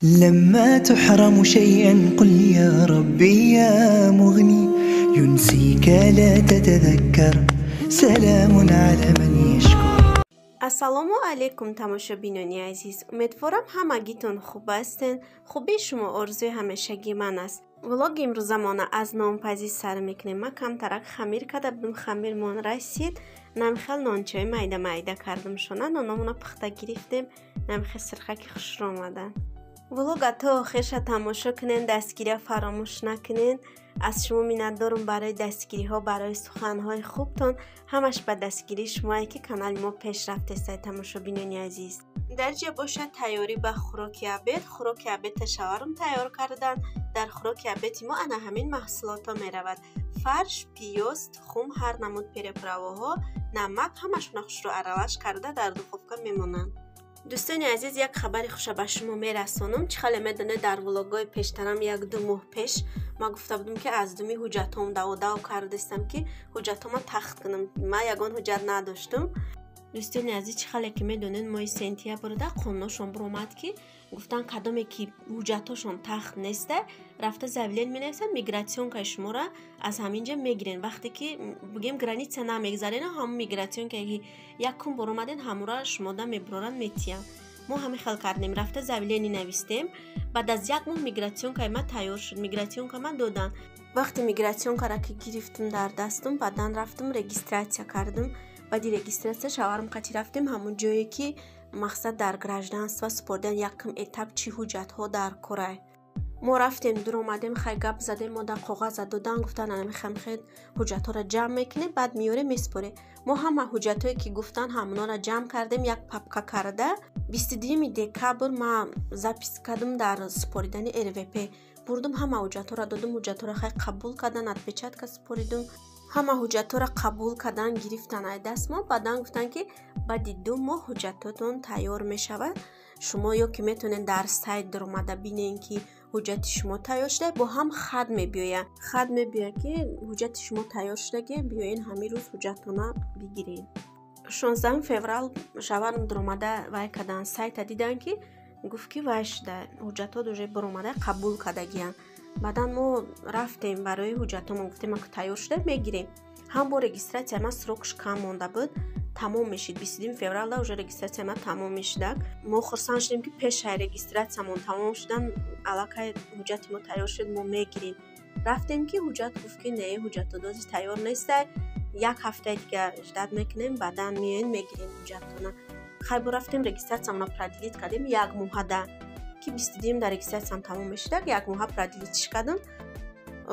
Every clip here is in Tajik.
لما تحرم شيئا قل يا ربي يا مغني ينسيك لا تتذكر سلام على من يشكر. Ассалому алайкум, тамошобинони азиз. Умедворам, ҳамагитон хуб ҳастен. Хубии шумо орзуи ҳамешагии ман аст. Влоги имрӯзамона аз нонпазӣ сар мекунем. Ман камтарак хамир карда будум, хамирмон расид. Намихел нончаи майда майда кардам шона, нономона пухта гирифтем. Намихел сирхаки хушро омадан. Влога то охирша тамошо кунен, дастгирия фаромӯш накунен. Аз шумо миннатдорум барои дастгириҳо, барои суханҳои хубтон. Ҳамаш ба дастгирии шумое, ки канали мо пеш рафтестай, тамошобинони азиз. Дар ҷа бошад тайёрӣ ба хӯроки обед. Хӯроки обедта шаварам тайёр кардан. Дар хӯроки обеди мо ана ҳамин маҳсулотҳо меравад: фарш, пиёз, тухм, ҳар намуд приправаҳо, намак. Ҳамашона хушрӯ аралаш карда дар духовка мемонанд. Дӯстони азиз, як хабари хуша ба шумо мерасонам. Чӣ хеле медонед, дар влогҳои пештарам, 1-2 моҳ пеш ман гуфта будам, ки аз думи ҳуҷҷатҳом даводав кардастам, ки ҳуҷҷатҳома тахт кунам. Ман ягон ҳуҷҷат надоштам. Дӯстони азиз, чӣ хеле ки медонед, моҳи сентябрда қонуношон биромад, ки гуфтан, кадоме ки ҳуҷҷатҳошон тахт неста, рафта заявление менависанд, миграционкаи шуморо аз ҳамин ҷа мегирен. Вақте ки, бигем, граница намегзарен, ҳамун миграционкае ки якум бор омаден, ҳамура шумода мебуроранд, метиҳанд. Мо ҳамин хел кардем, рафта заявление навистем. Баъд аз як моҳ миграционкаи ман тайёр шуд, миграционка ман доданд. Вақте миграционкаро ки гирифтум дар дастум, баъдан рафтум, регистрация кардум. Баъди регистрация шаварам қати рафтем ҳамун ҷое, ки мақсад дар гражданство супоридан якум этап чӣ ҳуҷҷатҳо дар корай. Мо рафтем, дуромадем, хай, гап задем, мо дар коғаза додан, гуфтан, анамихамхе ҳуҷҷатҳоро ҷамъ мекунем, баъд меёрем, месупорем. Мо ҳама ҳуҷҷатҳое, ки гуфтан, ҳамонҳоро ҷамъ кардем, як папка карда. 22 декабр ман запись кардам дар супоридани РВП. Бурдум, ҳама ҳуҷҷатҳоро додум, ҳуҷҷатҳоро хай қабул кардан, отпечатка супоридум. Ҳама ҳуҷҷатҳоро қабул кардан, гирифтан ай даст мо. Баъдан гуфтанд, ки баъди 2 моҳ ҳуҷҷатотон тайёр мешавад. Шумо ё ки метавонед дар сайт даромада бинед, ки ҳуҷҷати шумо тайёр шуда, бо ҳам хат мебиёяд. Хат мебиёяд, ки ҳуҷҷати шумо тайёр шуда, ки биёен, ҳамин рӯз ҳуҷҷатона бигиред. 16 феврал шаварам даромада вай кардан, сайта дидан, ки гуфт, ки вай шуда, ҳуҷҷатҳо уже баромада, қабул кардагиянд. Баъдан мо рафтем барои ҳуҷҷатҳомо, гуфтем, ака, тайёр шуда, мегирем. Ҳам бо регистрация ман срокш кам монда буд, тамом мешид. 22 февралда уже регистрация ман тамом мешидак. Мо хурсанд шудем, ки пешай регистрациямон тамом шудан аллакай ҳуҷҷати мо тайёр шуд, мо мегирем. Рафтем, ки ҳуҷҷат гуфт, ки не, ҳуҷҷатҳо дози тайёр нестай, як ҳафтаи дига ждать мекунем, баъдан меоен, мегирем ҳуҷҷатона. Хай, бо рафтем, регистрациямона продлить кардем як моҳада, ки 22-юм дар регистрациям тамом мешидак, як моҳа продлитьш кардам.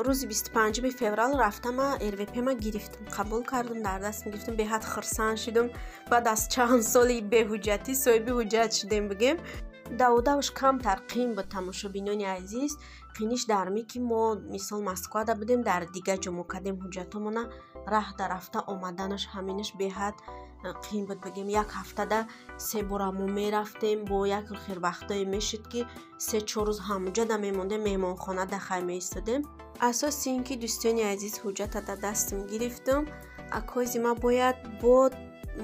Рӯзи 25 феврал рафтама, РВПма гирифтам, қабул кардам, дар дастам гирифтам. Беҳад хурсанд шудам. Баъд аз чанд соли беҳуҷҷатӣ соҳиби ҳуҷҷат шудем, бигем. Даводавш камтар қин буд, тамошобинони азиз. Қиниш дар ми, ки мо, мисол, Москвада будем, дар дигар ҷо мо кардем ҳуҷҷатҳомона. Раҳ да рафта омаданаш, ҳаминаш беҳад қин буд, бигем. Як ҳафтада се бора мо мерафтем, бо як хел вақтое мешуд, ки 3-4 рӯз ҳамуҷода мемондем, меҳмонхона да хай меистодем. Асоси ин ки, дӯстони азиз, ҳуҷҷата дар дастам гирифтам, акози ма бояд бо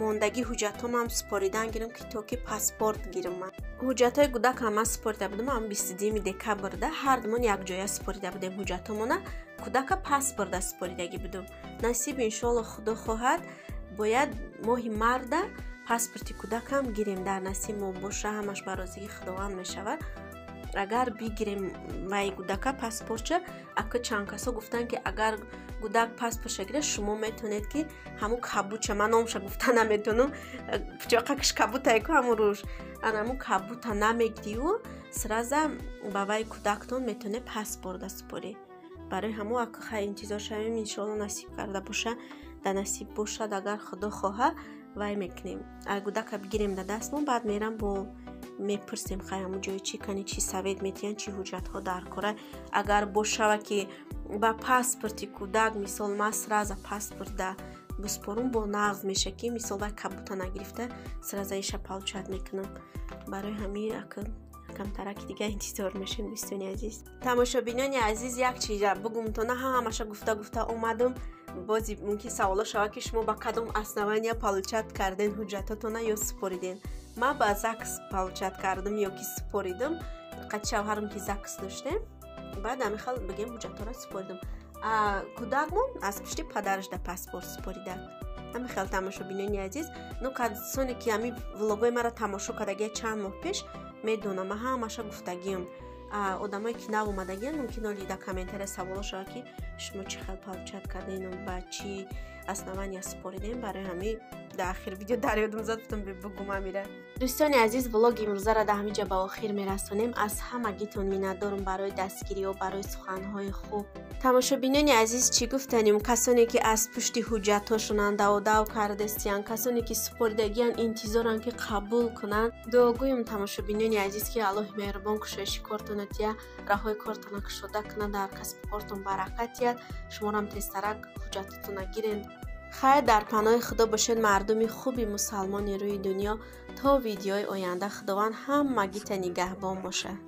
мондагӣ ҳуҷҷатҳомам супоридан гирам, ки то ки паспорт гирам. Ман ҳуҷҷатҳои кӯдакам ман супорида будам ам 22 декабрда. Ҳардумон якҷоя супорида будем ҳуҷҷатҳомона. Кӯдака паспорта супоридагӣ будум. Насиб, иншоалло, худо хоҳад, бояд моҳи марда паспорти кӯдакам гирем. Дар насиб мо боша, ҳамаш ба розигии Худованд мешавад. Агар бигирем вай кӯдака паспортша, ака, чанд касо гуфтанд, ки агар кӯдак паспортша гирад, шумо метавонед, ки ҳамун кабуча, ман номша гуфта наметавонам, пучоқакш кабутайку, ҳамун рӯш, ана ҳамун кабута намегирию, сразу ба вай кӯдактон метавонед паспорта супоред. Барои ҳамун, ака, хай, интизор шавем, иншоалло, насиб карда боша, дар насиб бошад, агар Худо хоҳа, вай мекунем. Агар кӯдака бигирем дар дастмон, баъд мерам, бо мепурсем, хай, ҳамун ҷои чӣ кани, чӣ совет метиҳанд, чӣ ҳуҷҷатҳо дар кора. Агар бошава, ки ба паспорти кӯдак, мисол, ман сразу паспорт да биспорум, бо нағз меша, ки, мисол, вай кабута нагирифта, сразу иша получать мекунам. Барои ҳамин, ака, камтараки дига интизор мешем. Дӯстони азиз, тамошобинони азиз, як чиза бугумтона, ҳамаша гуфта гуфта омадам. Бози мумкин саволо шавад, ки шумо ба кадом основания получать карден ҳуҷҷатотона ё супориден. Ман ба ЗАГС получать кардам ё ки супоридам. Қати шавҳарам ки ЗАГС доштем, баъд ҳамин хел бигем ҳуҷҷатҳоро супоридам. Кӯдакмон аз пушти падараш да паспорт супорида. Ҳамин хел, тамошобинони азиз. Ну, касоне ки ҳамин влогои маро тамошо кардагия чанд моҳ пеш, медонам, ман ҳамаша гуфтагиам. Одамое ки нав омадагиян, мумкин оли дар комментария саволо шавад, ки шумо чӣ хел получать кардем, ба чӣ основания супоридем. Барои ҳамин дар ахир видео дар ёдам зад, гуфтам бугум амира. Дӯстони азиз, влоги имрӯзаро дар ҳамин ҷо ба охир мерасонем. Аз ҳамагитон миннатдорум барои дастгириҳо, барои суханҳои хуб. Тамошобинони азиз, чӣ гуфтанем? Касоне ки аз пушти ҳуҷҷатҳошонанд даводав кардастиянд, касоне ки супоридагиянд, интизоранд, ки қабул кунанд, дуогӯем, тамошобинони азиз, ки Аллоҳи меҳрубон кушоиши кортона тия, роҳҳои кортона кушода кунад, дар касбу кортон баракат диҳад, шуморам тезтарак ҳуҷҷатотона гирен. Хайр, дар паноҳи Худо бошед, мардуми хуби мусалмони рӯи дунё. То видеои оянда Худованд ҳамагита нигаҳбон бошад.